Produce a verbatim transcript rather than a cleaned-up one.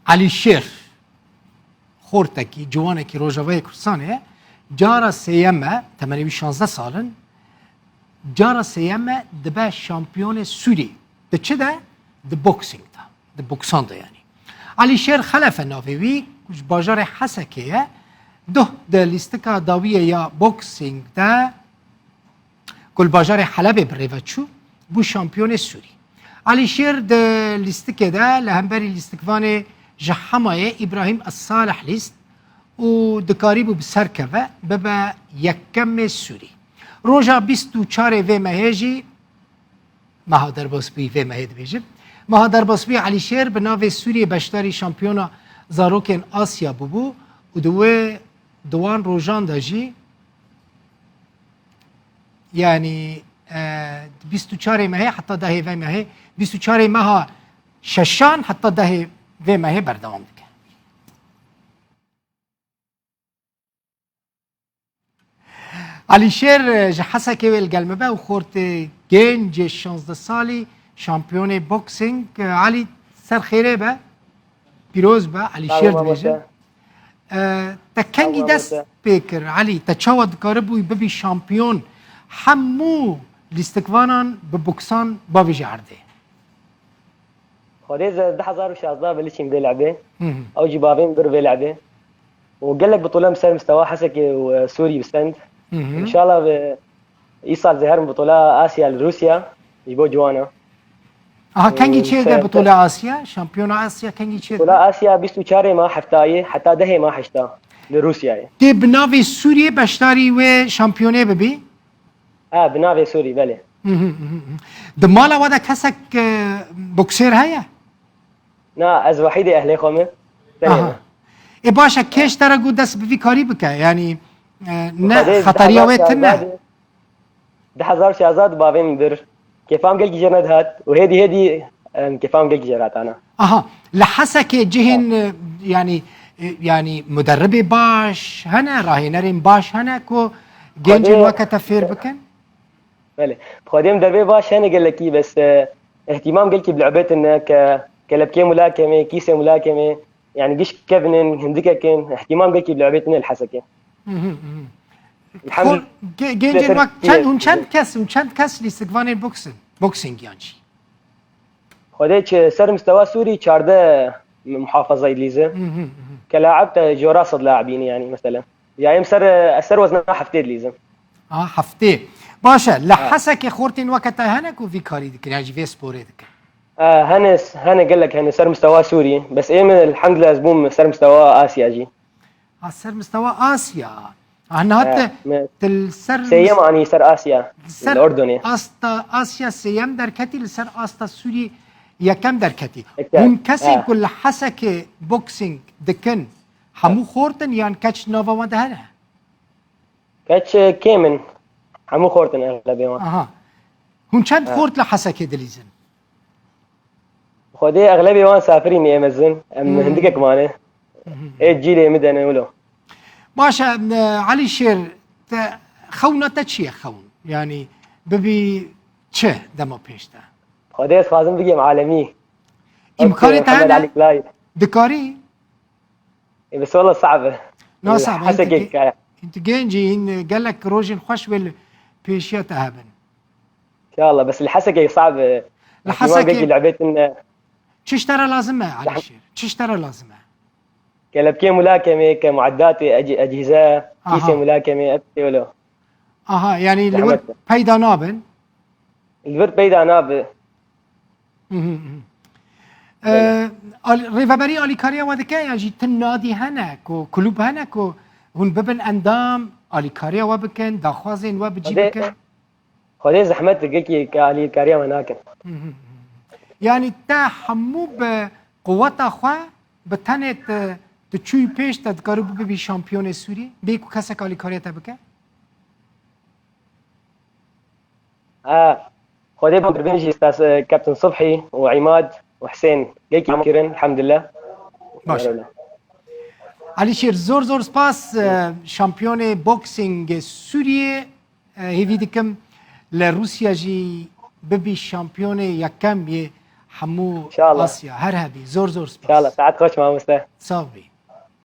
Elîşêr, xortekî, ciwanekî Rojavayê Kurdistanê ye. Cara sêyem e, temenê wî şazdeh sal in. Cara sêyem e dibe şampiyonê Sûrî. Di çi de? Di boksîng de. Di boksan de yanî. Elîşêr Xelef e navê wî, ku ji bajarê Hesekê ye. Duh di lîstika dawiyê ya boksîng de ku li bajarê Helebê bi rê ve çû, bû şampiyonê Sûrî. Elîşêr di lîstikê de li hemberî lîstikvanê ji Hemayê Îbrahîm Es-Salih lîst û dikarîbû bi ser keve, bibe yekemê Sûrî. Roja bîst û çarê vê mehê jî meha derbasbûyî vê mehê dibêjim. Meha derbasbûyî Elîşêr bi navê Sûriyê beşdarî şampiyona zarokên Asya bûbû û di wê di wan rojan de jî, yanî, e, bîst û çarê mehê heta dehê vê mehê, bîst û çarê meha şeşan heta dehê vê mehê berdewam dike. Alîşêr, e, ji Hesekê wê li gel me be û xortê gencê şazdeh salî, şampiyonê boksîng. E, Alî, ser xêrê be. Pîroz be, Alîşêr dibêjin. E, te kengî dest pê kir, Alî? Te çawa dikaribûyî bibî şampiyon hemû lîstikvanan bi boksan bavêjî erdê? Xwedê ez di hezar û şazdeh ve lîstim vê lebê. Hı hı. Ew jî bavê min bir vê lebê. Û gelek bitûle min ser mistewa Hesekê û, e, Sûrî bi stend. Hı hı. Înşallah bi îsal zê herim bitûla Asya li Rûsya ji bo ciwana. Aha, kengî çêde bitûla Asya? Şampiyona Asya kengî çêde? Bitûla Asya bîst û çarê ma heftayê heta dehê ma heşta li Rûsyayê. Tê bi navê Sûriyê beşdarî wê şampiyonê bibî? Ha, bi navê Sûrî, belê. Hı hı, hı hı. Di mala we de kesek, e, boksêr heye? Na, ez wehîdê ehlê xwe me. Tenê me. Aha. Ê baş e, kê ji te re got dest bi vî karî bike? Yanî, e, ne xeteriya wê tune? Di hezar şazdeh bavê min bir. Kêfa min gelkî jê nedihat û hêdî hêdî, em, kêfa min gelkî jê hatana. Aha, li Hesekê cihên, e, yanî, e, yanî muderribê baş hene, rahênerên baş hene ku gencên weke te fêr bikin? Belê. Bi Xwedê muderribê baş hene gelekî, bes, e, îhtîmam gelkî bi lûbê tune ke kelepkê mulakemê, kîsê mulakemê, yanî giş kevin in, hindikek in, îhtîmam gelkî bi lûbê tune li Hesekê. Hı hı, hı hı. Elhamdülillah. Ge-, gencên wek çend, hûn çend kes, hûn çend kes lîstikvanên boksîng, boksîng yan jî? Xwedê çi ser mistewa Sûrî çardeh muhafazayî dilîze. Hı hı, hı hı. Ke laib te jora sed laibîn yanî mesela. Ya em ser, ez ser wezna heftê dilîzim. Aha, heftê. Baş e, li Hesekê xortên weke te hene ku vî karî dikin, yan jî vê sporê dikin? E, hene, hene gelek hene ser mistewa Sûrî. Bes êm elhamdülillah ez bûm ser mistewa Asya jî. Ha, ser mistewa Asya. Ha, niha te, te li ser sêyem anî ser Asya. Li Urdunê. Asta Asya sêyem derketî, li ser asta Sûrî yekem derketî. Hûn kesên ku li Hesekê boksîng dikin, hemû xort in yan keç nava wan de hene? Keç, e, kêm in. Hemû xort in exlebê wan. Aha. Hûn çend xort li Hesekê dilîzin? Xwedê exlebê wan safirîn ê mezin. Em hindikek mane. Ê cîlê min de ne wilo. Baş e, e, Elîşêr, te xewna te çi ye xewn? Yanî bibî çi dema pêş de? Xwedê ez xwazim bigêm alemî. Îmkanê te hene? Dikarî? Ê, bes wela sab e. Na sab e, Hesekê hîn tu ge-, hîn tu genc î, hîn gelek rojên xweş wê li pêşiya te hebin. Înşallah, bes li Hesekê sab e. Li Hesekê lûbê tune. Çi ji te re lazim e, Elîşêr? Çi ji te re lazim e? Kelepkê mulakemê, ke mueddatê, ec-, ecîze, kîsê mulakemê, ev tê wilo. Aha, yanî li wir peyda nabin? Li vir peyda nabe. Hı hı, hı. Belê. Ee, al-, rêveberî alîkariya we dike, yan jî ti nadî hene ku, kulûb hene ku hûn bibin endam, alîkariya we bikin, daxwazên we bi cî bikin? Xwedê zehmet dike ki, ki alîkariya me nakin. Hı hı, hı. Yanî te hemû bi quweta xwe, bi tenê te, tu çûyî pêş, te dikarî bibî şampiyonê Sûrî, bê ku kesek alîkariya te bike? Ha, Xwedê bang kirin jî stas, e, Kaptan Subhî û Îmad û Husên. Gelkî kirin, elhamdülillah. Baş. Elîşêr, zor zor spas, e, şampiyonê boksîngê Sûriyê, e, hêvî dikim li Rûsya jî bibî şampiyonê yekem yê hemû İnşallah. Asya. Her hebî. Zor zor spas. İnşallah. Saat xweş mamoste. Sağ bî.